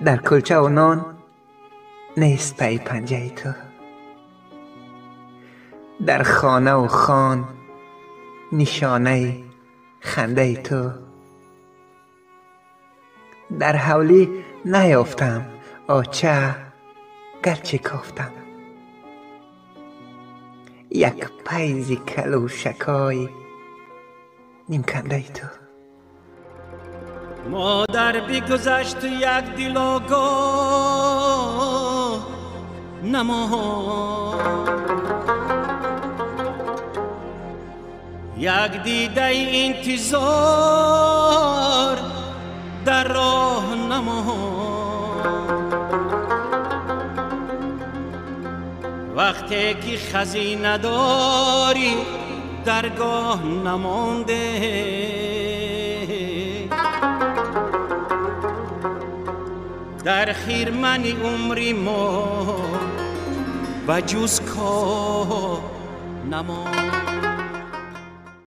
Дар кулчаву нон нест пайи панҷаи ту. Дар хонаву хон нишонаи хандаи ту. Дар ҳавлӣ наёфтам оча, гарчи кофтам. Як пайзи калӯшакҳои нимкандаи ту. Модар бигузашт, як дил огоҳ намонд, як дидаи интизор дар роҳ намонд. Вақте ки хазина дорӣ, даргоҳ намонде. Дар хирмани умри мо ба ҷуз коҳ намонд.